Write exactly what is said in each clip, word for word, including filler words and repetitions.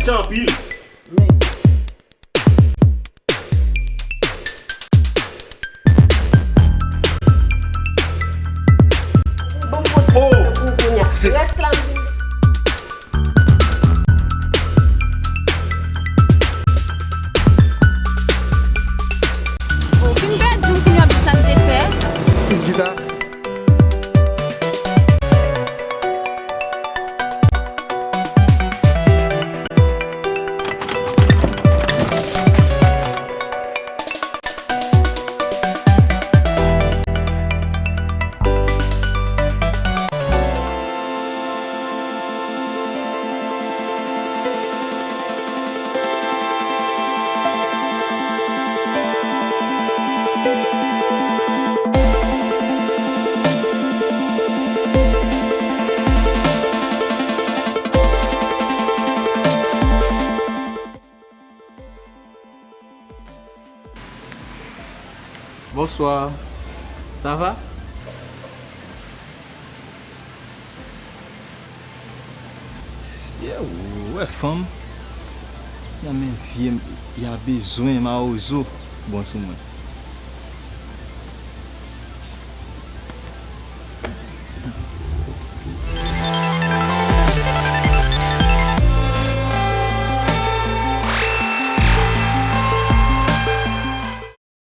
Tanpri. Bon, bon, oh, pou kounye a. Rès la, m vin. Bon, fin pèdi m, kounye a, sa m te fè. Kisa? Bonsoir. Ça va? Sye, ou wè fanm nan men vye m, y a bezwen mawozo bon sou mwen.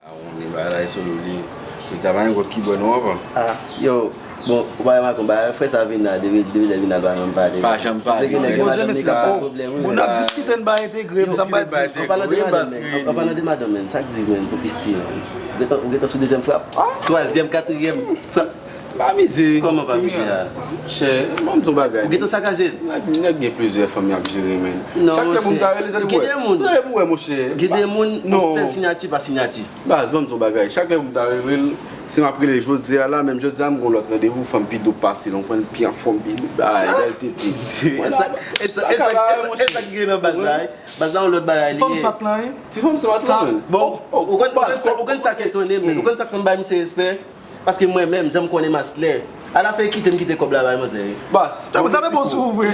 A, ou konnen bagay solo li. Li ta pa gen kòb ki bò non, papa. Ah, yo, bon, ou pa remake yon bagay, frè sa vin la, depi, depi lè vin la, l pa janm pale. Pa janm pale, frè sa janm nèg ap bay pwoblèm, wi. Moun ap diskite, n pa entegre, m sa m pa di. An palan de madanm, men, an palan de madanm, men, sa k di, men, pou Christie, men? Ou gentan, ou gentan sou dezyèm frap? Twazyèm, katriyèm frap. Pa mize. Kòman pa mize a? Chè, ban m di w bagay. Ou gentan sakaje l? Nèg, nèg gen plizyè fanm y ap jere, men. Non, chak lè pou m ta rele, tande pou wè. Tande pou wè, monchè. Gen de moun, yon sèl siyati pa siyati. Baz, ban m di w bagay. Chak lè pou m ta rele l, si m ap rele l jodi a la, menm jodi a, m gen yon lòt randevou, fanm pi dope pase l, ou konprann, pi anfòm, pi bagay, bèl tete. E sa, e sa, e sa, e sa, e sa k gen nan baz la, wi. Baz la, yon lòt bagay li ye. Ti fanm smat lan, wi. Ti fanm smat lan, wi. Bon, ou konn, ou konn sa, ou konn sa k etone m, men. Ou konn sa k fè m bay misye respè? Paske mwen menm, jan m konnen Maslè, alafè kite m kite kòb la bay manzè, wi. Baz, sa te bon sou ou vre.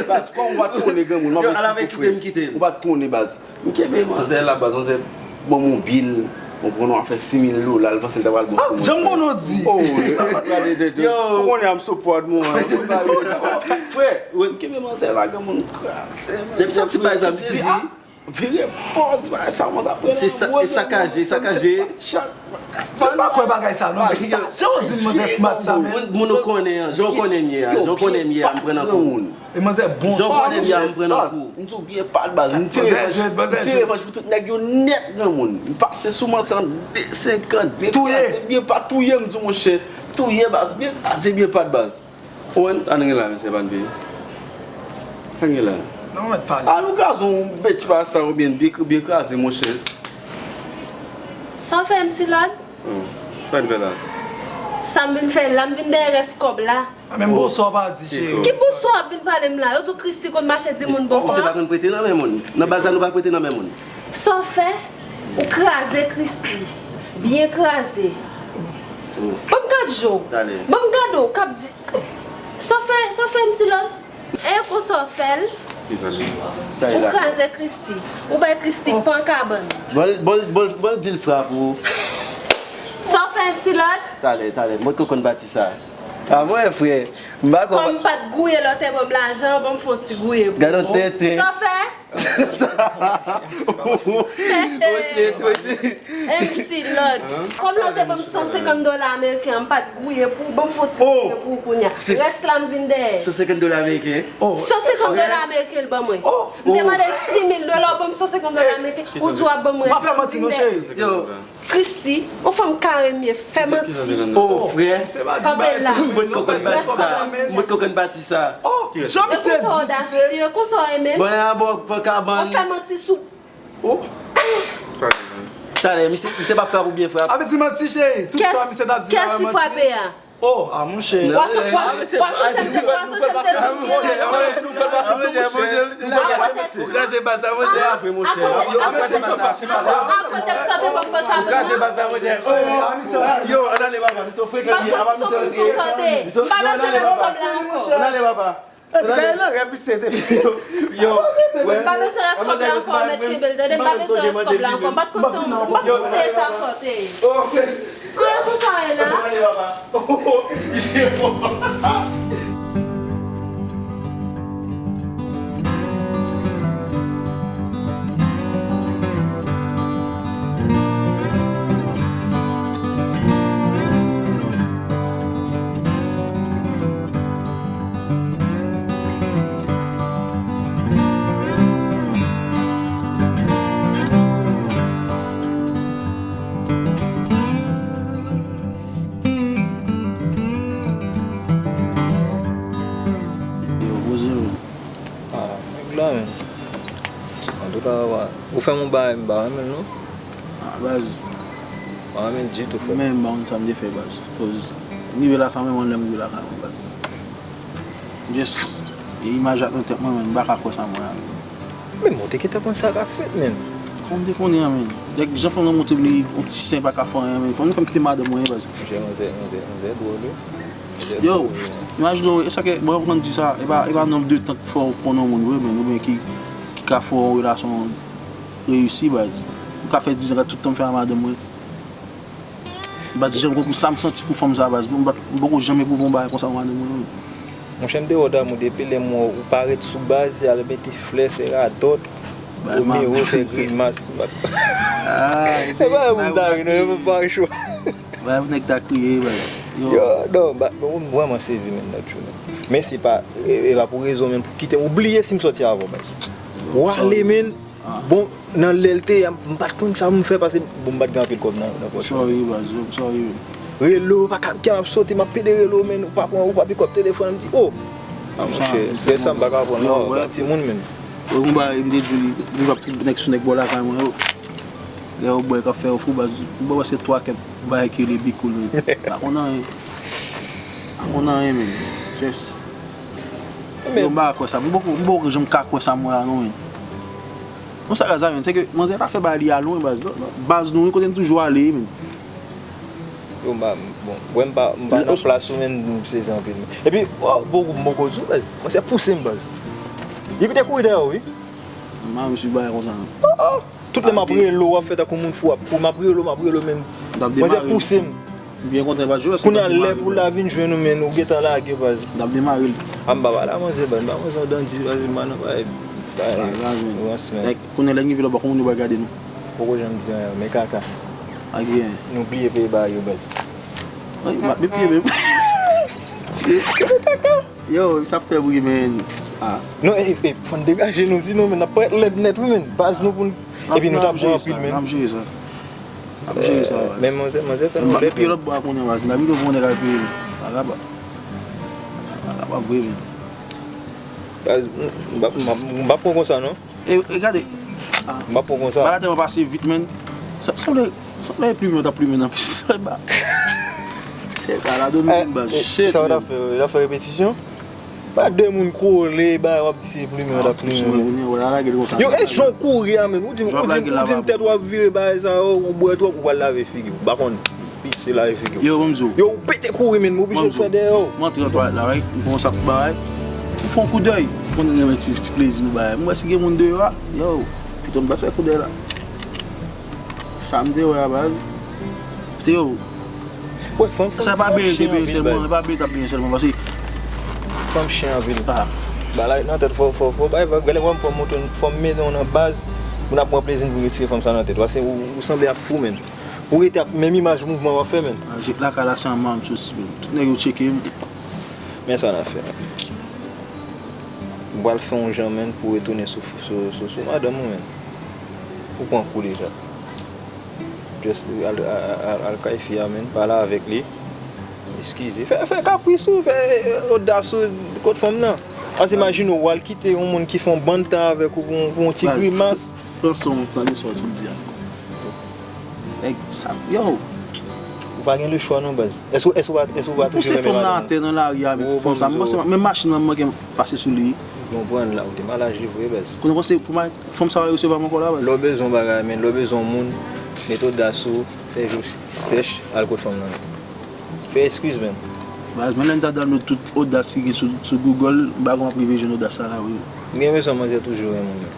Baz, kòm w pa t konnen granmoun, m ap eksplike w, frè. Ou pa t konnen, baz. M kenbe manzè la, baz, manzè ban m yon bil, mwen pran yon afè sis mil dola, l panse l ta pral bon sou mwen. Jan m konnen w di. Oh, gade, de, de. Ou konnen I'm so proud, mwen. Frè, m kenbe manzè la, granmoun kraze, men. Depi sa ti bay sa, m sezi. Vire pòz, bagay sa kòmanse ap pran nan gwo. Se sa, e sakaje, e sakaje. Se pa kwè bagay sa non, men jan w di m manzè smat sa, men. Moun, moun ou konnen an, jan w konnen m ye a, jan w konnen m ye a, m pran nan kou. E manzè bon. Jan w konnen m ye a, m pran nan kou. M di w byen pat baz, m tire revanj, m tire revanj pou tout nèg yo nèt granmoun. M pase sou manzè an de senkant, byen kraze, byen pat, touye m di w monchè, touye baz, byen kraze, byen pat baz. Ou konprann? Ann gen la, mesye, pa n peye. Ann gen la. Non, mèt pale. Al ou kraze yon bèt pa sa oubyen byen, byen kraze, monchè. Sa w fè M C Lòd? Hmm. Sa n fè la? Sa m vin fè la, m vin dèyè rès kòb la. A, menm bonswa w pa di, cheri. Ki bonswa w ap vin pale m la? Yo di w Christie konn mache di moun bonswa. Misye pa konn prete nan men moun. Nan baz la, nou pa prete nan men moun. Sa w fè? Ou kraze Christie. Byen kraze. Ban m gade je w. Ban m gade w k ap di. Sa w fè, sa w fè M C Lòd? E konsa w fè l? Ou kraze Christie. Ou bay Christie pan kabann. Bon, bon, bon, bon, di l frap ou. Sa w fè M C Lòd? Talè, talè. Mwen ki konn pati sa. A mwen, frè. M pa konn. Kòm m pa t gouye lè w te ban m lajan, ban m fè yon ti gouye pou ou. Gade yon tenten. Sa w fè? M C Lòd. Kòm lè w te ban m san senkant dola ameriken an, m pa t gouye pou ou, ban m fè yon ti gouye pou ou kounye a. Rès la m vin dèyè. San senkant dola ameriken? San senkant dola ameriken l ban mwen. M te mande sis mil dola, ou ban m san senkant dola ameriken, ou di w ap ban m rès la, m vin dèyè. Yo, Christie, yon fanm kare m ye, fè manti. Oh, frè. Kanpe la. M pot ko konn pati sa. M pot ko konn pati sa. Oh, jan misye di, se konsa w odasye, konsa w renmen. Bon, a bon, pran kabann. Ou fè manti sou. Oh. Talè, misye, misye pa frap ou byen frap. A vle di manti, cheri. Tout sa misye t ap di la, manti. Kès ki frape a? Oh, a monchè. W ap fè, w ap fè, w ap fè chèf de, w ap fè chèf de. Ou kraze baz la, monchè. Ou kraze baz la. Ou kraze baz la, monchè. Yo, ann ale, papa. Misye frekan li ye. Apa misye rantre? Misye, yo, ann ale, papa. Ann ale, papa. Yo, yo, m pa bezwen rès kòb la ankò, m pa bezwen rès kòb la ankò, m pa t konn se, m pa t konn se eta ankò te ye. Ah, konsa e la. Yo, poze w. Ah, nèg la, men. Antouka, papa, ou fè m yon bagay m pa renmen l, non. Ah, baz. Pa renmen l ditou, frè. Men, m pa konn sa m te fè, baz. Koz, m rive lakay mwen, mwen lè m rive lakay mwen, baz. Just, e imaj la nan tèt mwen, men, m pa ka kwè sa mwen a, men. Men mwen te gentan konn sa k ap fèt, men. Kòman m te konnen an, men? Nèg jan fanm nan montre m li, yon ti sen pa ka fè anyen, men. Fanm nan fè m kite madanm mwen, baz. Monchè, manzè, manzè, manzè dwòl, wi. Yo, imajine w, e sa ke, mwen konn di sa, e pa, e pa nonb de tan k fè w konn yon moun vre, men, oubyen ki, ki ka fè yon relasyon reyisi, baz. Ou ka fè diz an, gad tout tan m fè a madanm mwen. M pa t janm konprann sa m santi pou fanm sa, baz. M pa t, m poko janm epwouve yon bagay konsa pou madanm mwen, non. Monchè, m te wè w damou depi lè m wè w parèt sou baz, al mete flè, fè radòt, Romero fè grimas. Ah, se pa moun ta ri, non, yo pa cho. Ba nèg ta kriye, ba. Yo, non, ba, bon, m vrèman sezi, men, nan tjou, men. Men se pa, e, e pa pou rezon, men pou kite m, ou bliye si m sòti avè w, baz. Ou ale, men, bon, nan lè l te ye a, m pa t konn sa pou m fè, paske, bon, m pa t gen anpil kòb nan, nan pòch mwen. Sorry, baz, I'm sorry, men. Relo, pa ka, kè m ap sote, m ap pede relo, men, ou pa pran, ou pa pikòp telefòn, m di, oh! Ah, monchè, se sa m pa ka pran, non, gen timoun, men. Ou konn bagay, m te di, li, li p ap trip nèg sou nèg bò lakay mwen, yo. Lè yo bwè k ap fè yo fou, baz, m bwè prèske twa kèk bagay ki rele bikoul, men. Pa konn anyen. Pa konn anyen, men. Just. Yo, m pa ka kwè sa. M poko, m poko janm ka kwè sa m wè a, non, men. Konsa, Gazaven, se ke manzè ka fè bagay li a lwen, baz. Baz nou, wi, kote n toujou ale, men. Yo, m pa, bon, wè m pa, m pa nan plas ou, men, m sezi anpil, men. Epi, oh, bon, m poko di w, baz. Manzè pouse m, baz. Li te kouri dèyè w, wi. M pa janm swiv bagay konsa, non. Oh, oh. Tout lè m ap rele w, w ap fè tankou moun fou, w ap kouri, m ap rele w, m ap rele w, men. Manzè pouse m. M byen kontan, pa jwe, kounye a lè pou l la vin jwenn ou, men, ou gentan lage, baz. M t ap demare l. A m pa pale a manzè, baz, m pa manzè dandi, baz, m pa nan bagay, bagay rans, men. Kounye a lè n rive lòbò, kòman nou pral gade nou? Poko janm di anyen, men kaka. A gen. Nou bliye peye bagay yo, baz. Wi, m ap bliye menm. Kaka. Yo, sa fè bri, men. Ah. Non, e, e, fò n degaje nou, sinon, men, n ap parèt lèd nèt, wi, men. Baz nou pou n. Epi nou t ap jwe anpil, men. N ap jere sa. N ap jere sa, baz. Men manzè, manzè fè nou lèd, men. M ap piye lòt bò a kounye a, baz. N ap vin pou yon nèg al peye nou. Pa kapab. Pa kapab vre, men. Baz, m, m, m, m, m pa pran konsa, non. E, e gade. Ah. M ap pran konsa. Bagay la tèlman pase vit, men. Sa, sanble, sanble plimen yo t ap plimen nan pis. Shit, ala de moun, baz. Shit, sa w t ap fè, w t ap fè repetisyon? Pa de moun kole, ba, w ap di se plimen yo t ap plimen. Yo, e jan w kouri a, men. Ou di m, ou di m, ou di m tèt w ap vire, bagay sa yo, ou bwè twòp, ou pral lave figi w. M pa konn. Pise la efik yo. Yo, ban m di w. Yo, ou pete kouri, men, m oblije fè dèyè w. M antre nan twalèt la, right? M pran yon sak bagay. M fè yon koudèy. M konn renmen ti, ti plezi nou bagay. M wè si gen moun deyò a. Yo, pito m pa fè koudèy la. Sa m te wè a, baz. Se yo. Wè, fanm, fanm, sa pa byen te byen sèlman, e pa byen t ap byen sèlman, paske fanm chen anpil. Ah. Bagay nan tèt, fò, fò, fò, bagay, gade, wè, fò m montre, fò m mete w nan baz, pou n ap pran plezi n pou retire fanm sa nan tèt. Paske ou, ou sanble ak fou, men. Ou rete ak menm imaj mouvman w ap fè, men. Ah, jip lakay la, se an manm sousi, men. Tout nèg yo tcheke m. Men sa n ap fè, men. M pral fè yon jan, men, pou retounen sou, sou, sou, sou madanm ou, men. Ou pran kou deja. Just al, al, al, al kay fi a, men. Pale avèk li. Eskize. Fè, fè kapris ou, fè, eh, odas ou kot fanm nan. Paske imajine w al kite yon moun ki fè yon bann tan avèk ou pou, pou yon ti grimas. Pran son, tande sa w di a. Nèg sa, yo. Ou pa gen lechwa non, baz. Èske, èske ou pa, èske ou pa toujou renmen madanm ou? Pouse fanm nan atè nan lari a, men fanm sa, m panse menm machin nan m manke pase sou li. M konprann la, ou te mal aji vre, baz. Kounye w panse pou ma-, fanm sa va resevwa m ankò la, baz? Lè w bezwen yon bagay, men, lè w bezwen yon moun, mete odas ou, fè je w sèch, al kot fanm nan. Fè eskiz, men. Baz, mwen lè m ta download tout odas ki gen sou, sou Google, m pa konn m ap rive jwenn odas sa la vre. M gen enpresyon manzè toujou renmen w.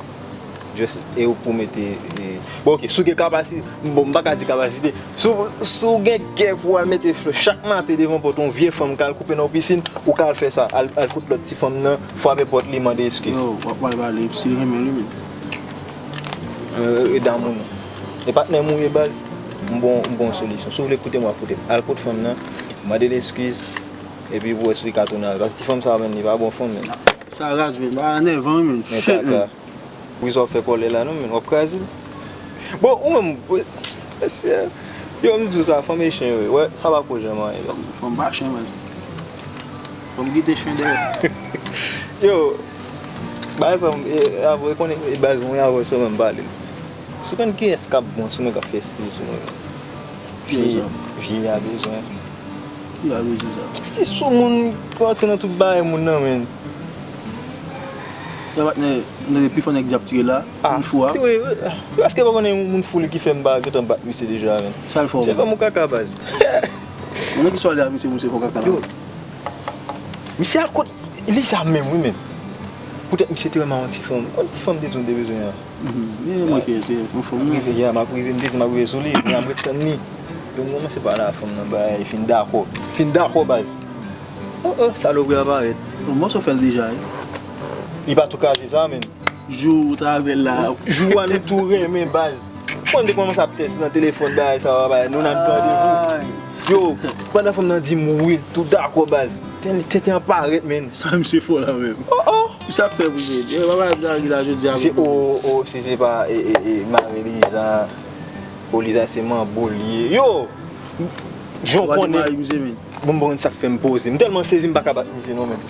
Just, e ou pou mete, e, bon, ok, si w gen kapasite, bon, m pa ka di kapasite, si w, si w gen kè pou w al mete flè chak maten devan pòt yon vye fanm k al koupe nan yon pisin, ou ka al fè sa, al, al koute lòt ti fanm nan, frape pòt li, mande eskiz. Yo, w ap mal pale, si l renmen w, li menm. E, e damou nou. E patnè m ou ye baz, m bon, m bon solisyon. Si w vle koute m, w ap koute m. Al koute fanm nan, mande l eskiz, epi pou w wè si li ka tounen al. Paske ti fanm sa a, menm, li pa bon fanm, menm. Sa raz, menm. Ba, nèvan, menm. Men shit, kaka. Menm. Pou sa w fè kòlè la, non, menm. W ap kraze l. Bon, ou menm, mesye, yo, m di w sa, fanm e chen yo ye. Wè, sa pa ko janm anyen, baz. Fanm pa chen, baz. Fanm kite chen dèyè. Yo, bagay sa, e, apre konnen, e, baz, mwen avè w sèlman m pale. Si w konn kiyès k ap bon sou mwen, k ap fè stil sou mwen. Vye, vye a bezwen. Vye a bezwen sa. Ti sou moun, pou antre nan tout bagay moun nan, menn. Yo, patnè, nou pi fò nèg di ap tire la, moun fou a. Ti wi, wi. Èske pa konnen moun fou li ki fè m pa gentan bat misye deja, menn. Sa l fè w? Misye fè m yon kaka, baz. Mwen ki swa li a misye, misye fè w kaka la. Yo. Misye al kot Lisa menm, wi, menm. Poutèt misye te wè m a yon ti fanm. Konn ti fanm te di m te bezwen an. Mhm. Men mwen ki se yon fanm, m rive, ya, m ap rive, m te di m ap rive sou li, men ap ret tann li. Yo, m kòmanse pale a fanm nan, bagay, li fin dakò. Fin dakò, baz. Oh, oh, salopri a parèt. Bon, mwen sou fè l deja, wi. Li pa tou kraze sa, menn. Jou ou ta avè l la. Jou a nou tou renmen, baz. Konn te kòmanse ap tèks nan telefòn, bagay sa, bagay, nou nan randevou. Yo, pandan fanm nan di m wi, tou dakò, baz. Tenten, tenten an parèt, menn. Sa misye fò la menm. Oh, oh. Sa fè pou mwen. Yo, papa, m ta ki la jodi a. Se, o, o, si se pa, e, e, e, mari Liza, o, Liza se manbo l ye. Yo! Jan w konnen. Bon, bon, sa k fè m poze. M tèlman sezi, m pa ka bat misye non, menm.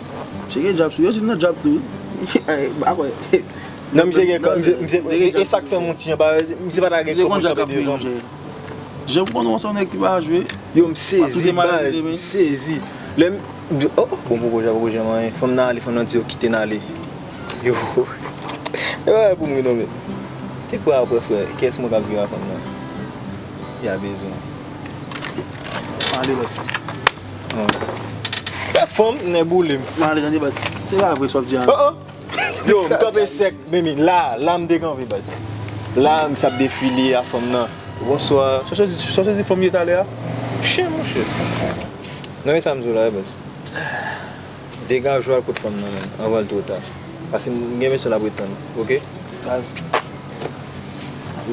Misye gen djab sou, yo di nan djab tou. Apre. Non, misye gen, misye, misye, e, e sa k fè m yon ti jan pa, misye pa ta gen kòb pou l kanpe devan m. Jan pou konnen w se yon nèg ki pa jwe. Yo, m sezi, baz, m sezi. Lè m, m di, oh, bon, poko jan, poko jan, manyen. Fanm nan ale, fanm nan di yo kite n ale. Yo. E pa pou mwen non, men. Ti kwa apre, frè, kiyès mwen k ap viv a fanm nan? Y a bezwen. Ale, baz. Fè fanm, nèboule m. Ale, tande, baz. Se pa vre sa w ap di a. Oh, oh. Yo, m kanpe sèk, men, men, la, la m te kanpe, baz. La, m s ap defile a fanm nan. Bonswa. Sa w soti, sa w soti fanm yo talè a? Chen, monchè. Non, e sa m di w la, baz. Degaje w al kot fanm nan, menn, anvan l twò ta. Paske m gen mesye l ap ret tann, oke? Baz.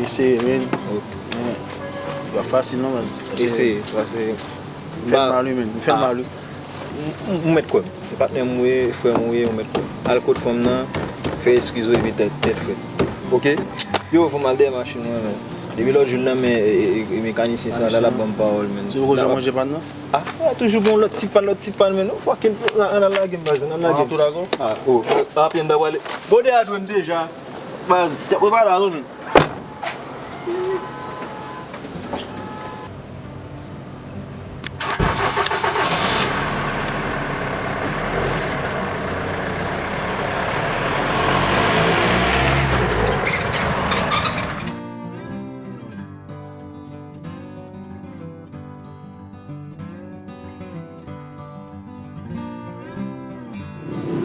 Eseye, menn. Ok. Men, li pa fasil, non, baz. Eseye, paske. M fè l mal, wi, menn. M fè l mal, wi. M, m, ou mèt kwè m. Se patnè m ou ye, frè m ou ye, ou mèt kwè m. Al kot fanm nan, fè eskiz ou epi tèt, tèt frèt. Oke? Yo, fò m al dèyè machin mwen, men. Depi lòt jou nan men, e, e, e, mekanisyen sa la, l ap ban m pawòl, men. Se poko jan manje pann nan? Ah, ah, toujou gon lòt ti pann, lòt ti pann, men. Ou fucking, ann al lage m, baz, ann al lage m. Ah, oh, ah, apèn m ta pwale. Bon, de a dwe m deja. Baz, tèt mwen pa la, non, men.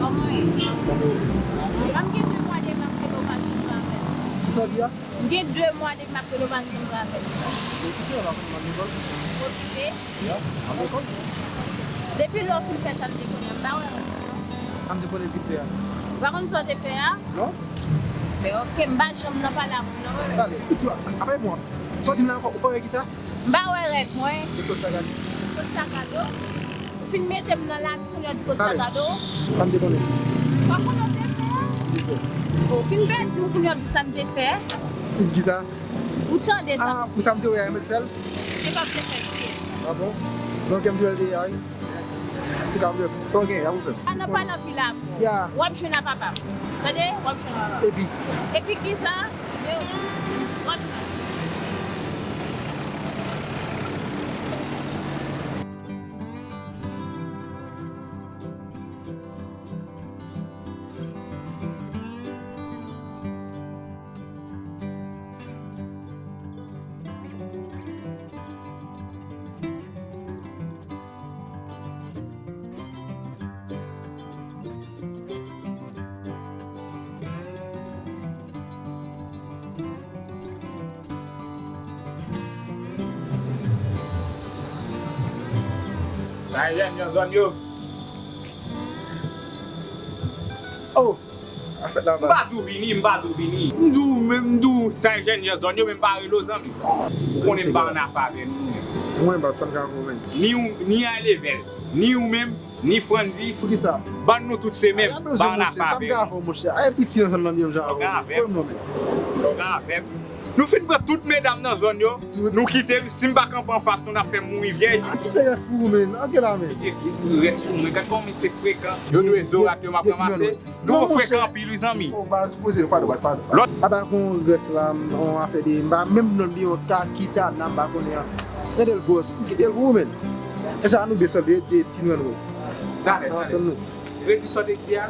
Kòman w ye? Mwen gen de mwa depi m ap rele w pa janm rele m. Kisa w di a? M gen de mwa depi m ap rele w pa janm rele m. Okipe, w pa konn m ap lekòl? Okipe? Ya, m ap lekòl. Depi lè w fin fè sa m te konnen an, m pa wè rèv ou non. Sa m te konnen vit fè a? Ou pa konn sa w te fè a? Non. Men oke, m pa janm nan pale ak ou non, mwen menm. Tande, ou tou, apa e mwen? Sa w di m la ankò, ou pa wè kisa? M pa wè règ mwen. E kot sakado? Kot sakado? Ou fin mete m nan lavi, kounye a w di kot sakado? Sa m te konnen. Ou pa konnen w te fè a? M te fè. Bon, ou fin pèdi m, kounye a w di sa m te fè. Kisa? Ou tande sa m di? Ah, pou sa m te wè a, mèt fè l? Se pa m te fè l, se. Ah bon? Donk, m te wè l te ye a, wi. Antouka, m te wè. Ok, y a pwoblèm. Pa nan pale anpil avè m. Ya. W ap jwenn a papa m. Tande? W ap jwenn a papa m. Epi? Epi kisa? Yo. W ap Sa e jèn nan zòn yo. Oh! Afè la, m pa di w vini, m pa di w vini. M di w menm, m di w sa e jèn nan zòn yo, men m pa rele w zanmi. Ou konnen m pa ann afè avè nou menm. Mwen, ba, sa m ka konvenk. Ni ou, ni high level, ni ou menm, ni Frandy. Poukisa? Bann nou tout se menm, pa ann afè avè nou. Sa m ka fè w, monchè? Ay, piti nan zòn nan, menm jan avè w. Pwoblèm non, men. Pwoblèm avè m. Nou fin pran tout medam nan zòn yo, nou kite m, si m pa kanpe anfas nou, n ap fè m mouri vyèj. A, kite rès pou ou, men. Anke la, men. Kite rès pou mwen. Gad kòman misye frekan. Yo dwe zorat yo m ap ranmase. Yo frekan anpil, wi, zanmi. Oh, baz, poze nou, padon, baz, padon. Lòt. Apa gon rès la, on afè de, m pa menm non li, on Ka Kitana, m pa konnen an. Tande l, bòs, m kite l pou ou, men. E sa nou bezwen de, de ti nwan wè. Talè, talè. Redi sa w te di a.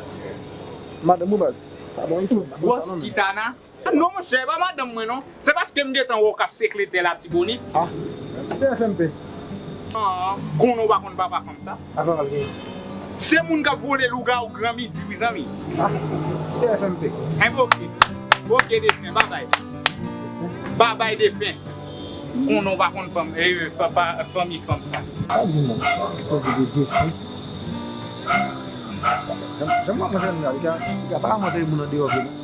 Madanm ou, baz. Pa bon, bòs Kitana. Non, monchè, e pa madanm mwen, non. Se paske m gentan wè w k ap sekle tè Latibonit. Ah, T F M P. Ah, konnen w pa konn papa fanm sa. Apa pral genyen? Se moun k ap vole lougawou gran midi, wi, zanmi. Ah, T F M P. Enben, oke. Oke, defen, babay. Babay, defen. Konnen w pa konn fanm, e, fa-, pa, fanmi fanm sa. Pa di non. Koze de defen. Jan, jan m ap manje la, li ka, li ka pa manje moun andeyò vre, non.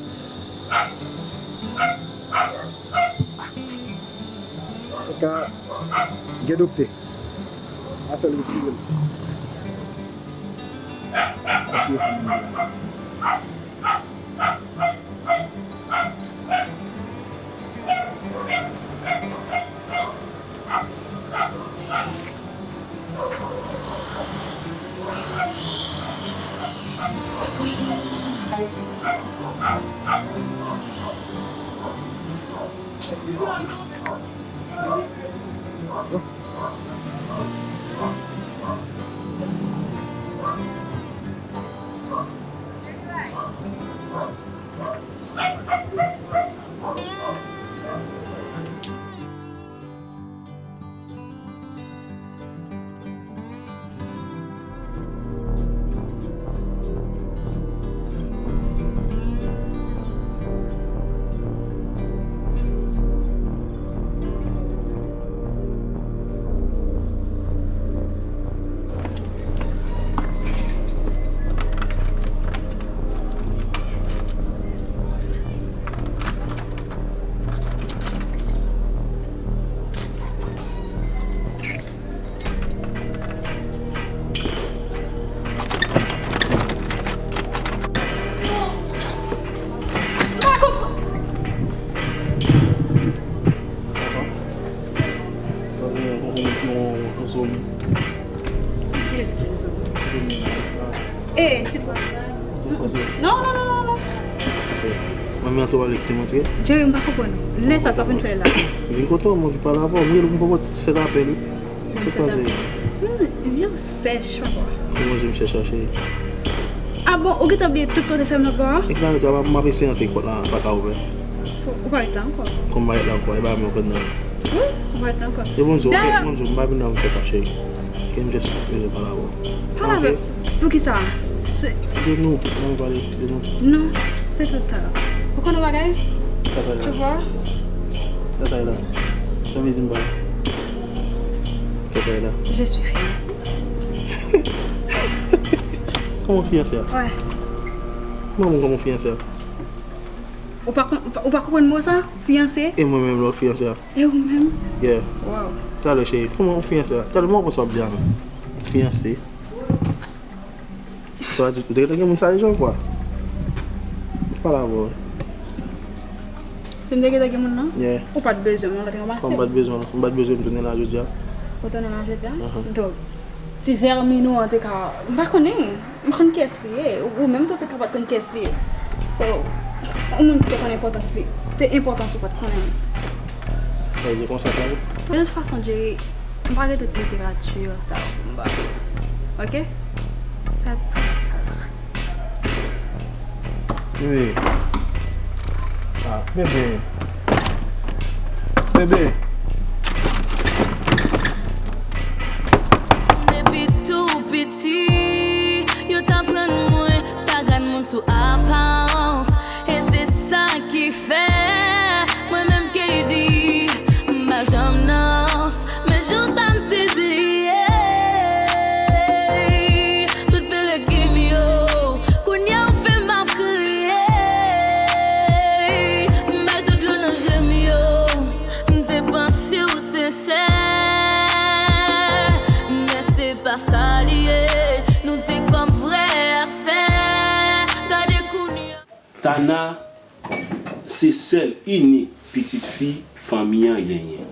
Kaka, gen doktè. Apèl retire l. Plis ke zobo. E, silvouplè. Non, non, non, non, non. Mwen, mwen antre, w ale kite m antre. Jerry, m pa konprann. Lè sa, sa w vin fè la? Mwen vin kote w, mwen vin pale avè w. Mwen rele w pou m pran sèt apèl, wi. Se kwaze. Hmm, zye w sèch, papa. Kòman zye m sèch la, cheri? A bon, ou gentan bliye tout sa w te fè m lòt bò a? E ki la, m ap eseye antre pòt la, pa ka ouvè. Ou pa ret la ankò? Kòm m pa ret la ankò, e pa mwen pran nan. Wi, ou pa ret la ankò. E bon, zye, bon, zye, m pa vin la pou m fè kòb, cheri. Ke m just bezwen pale avè w. Pale avè m? Poukisa? Se de nou, ann pale de nou. Non, se tout talè. Ou konn yon bagay? Sa sa ye la? Tu vois? Sa sa ye la? Sa vle di m pa. Sa sa ye la? Je suis fiancée. Kòman fiyanse a? Ouais. Manman, kòman fiyanse a? Ou pa kon-, ou pa, ou pa konprann mo sa? Fiyanse? E mwen menm lè w fiyanse a? E ou menm? Yeah. Wow. Talè, cheri, kòman w fiyanse a? Talè, mwen konsa w ap di a menm. Fiyanse. Sa vle di, ou te gentan gen moun sa deja ou pa? Pale avè w. Si m te gentan gen moun nan? Yeah. Ou pa t bezwen mwen, ou te ranmase m. Kòm m pa t bezwen, m pa t bezwen m tounen la jodi a. Ou tounen la jodi a? Ahan. Donk, ti vèmin ou an te ka, m pa konnen. M konn kiyès li ye. Ou, ou menm tou te ka pa t konn kiyès li ye. So, yon moun ki te konn enpòtans li, te enpòtans ou pa t konnen. Sa vle di konsa sa ye? De tout fason, Jerry, m pa gen tout literati sa yo pou m ba ou. Oke? Sa tou talè. Wi. Ah, bebe. Bebe. Depi tou piti, yo t aprann mwen pa gad moun sou aparans. E se sa ki fè mwen menm K D, m pa janm nan, men jou sa m te bliye. Li ye, nou te kòm frè ak sè. Gade kounye a. Tana se sèl inik pitit fi fanmi an genyen.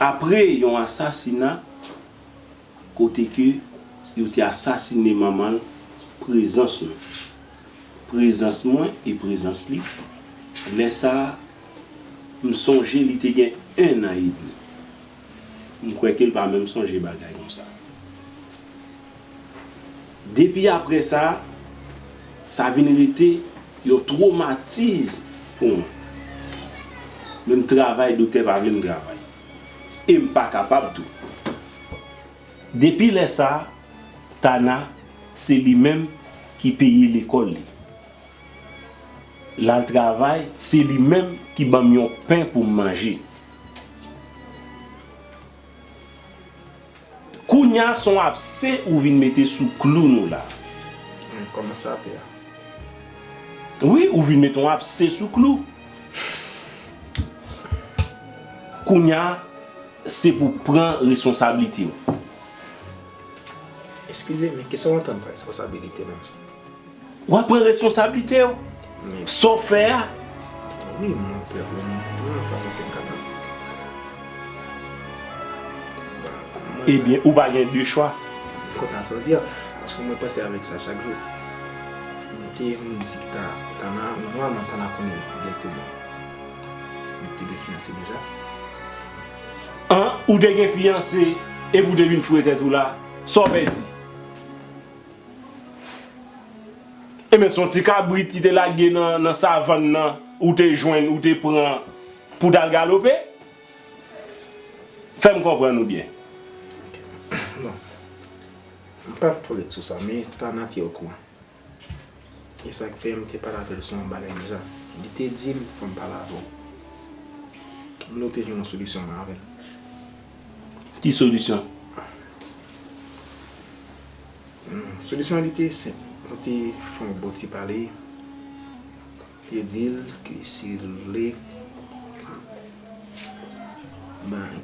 Apre yon asasina, kote ke yo te asasine manman l, prezans nou. Prezans mwen e prezans li, lè sa a, m sonje li te gen en an edmi. M kwè ke l pa menm sonje bagay konsa. Depi apre sa, sa vin rete yon twomatiz pou mwen. Menm travay, doktè pa vle m travay. E m pa kapab tou. Depi lè sa a, Tana, se li menm ki peye lekòl li. L al travay, se li menm ki ban m yon pen pou m manje. Kounye a, se yon apse ou vin mete sou klou nou la. Hmm, kòman sa apre a? Wi, ou vin mete yon apse sou klou. Kounye a, se pou pran responsablite w. Eskize, men kisa w antann pa responsabilite menm? W ap pran responsablite w. Men sa w fè a. Wi, mwen prè pou m pran fason ke m kapab. Ebyen, ou pa gen de chwa. Kontan sa w di a, paske mwen panse avèk sa chak jou. M te, m di ta, Tana, nòmalman Tana konnen byen ke mwen, mwen te gen fiyanse deja. An, ou te gen fiyanse, epi ou te vin foure tèt ou la, sa w pèdi? Ebyen, se yon ti kabrit ki te lage nan, nan savann nan, ou te jwenn, ou te pran pou t al galope? Fè m konprann ou byen. Bon, m p ap twò ret sou sa, men Tana te okouran. E sa k fè m te pale avè l sou yon bagay deja. Li te di m fò m pale avè w. M vle w te jwenn yon solisyon mwen avè l. Ki solisyon? Hmm, solisyon an li te senp. Nou te fè yon bon ti pale. Te di l ke si l vle, ban,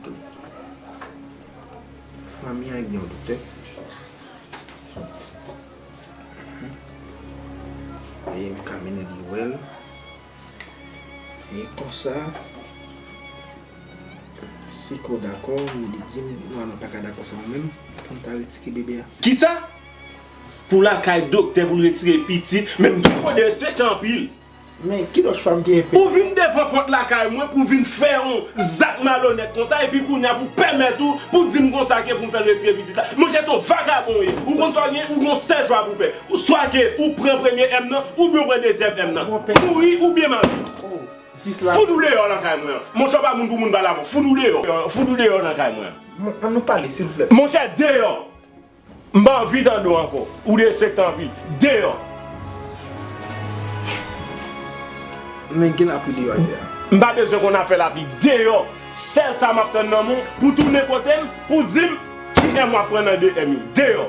fanmi an gen yon doktè. E m ka mennen li wè l. E konsa, si ke w dakò, li di m, non, nou pa ka dakò sa menm, pou n ta retire bebe a. Kisa? Pou l al kay doktè pou l retire pitit, men m gen kòde respekte anpil. Men ki lòt chwa m genyen? Ou vin devan pòt lakay mwen pou vin fè yon zak malonèt konsa, epi kounye a pou pèmèt ou, pou di m konsa ke pou m fè l retire pitit la. Monchè, se yon vagabon w ye. Ou konn sa w gen, ou gen yon sèl chwa pou w fè. Ou swa ke ou pran premye M nan, oubyen w pran dezyèm M nan. Mouri oubyen mare. Fout ou deyò nan kay mwen an. Monchè, w pa moun pou moun pale avè w. Fout ou deyò. Fout ou deyò nan kay mwen an. An nou pale, silvouplè. Monchè, deyò. M pa anvi tande w ankò. Ou derespektan anpil. Deyò. Men gen lapli deyò atè a. M pa bezwen konn afè lapli. Deyò. Sèl sa m ap tann nan men w, pou tounen kote m, pou di m ki M w ap pran nan de M yo. Deyò.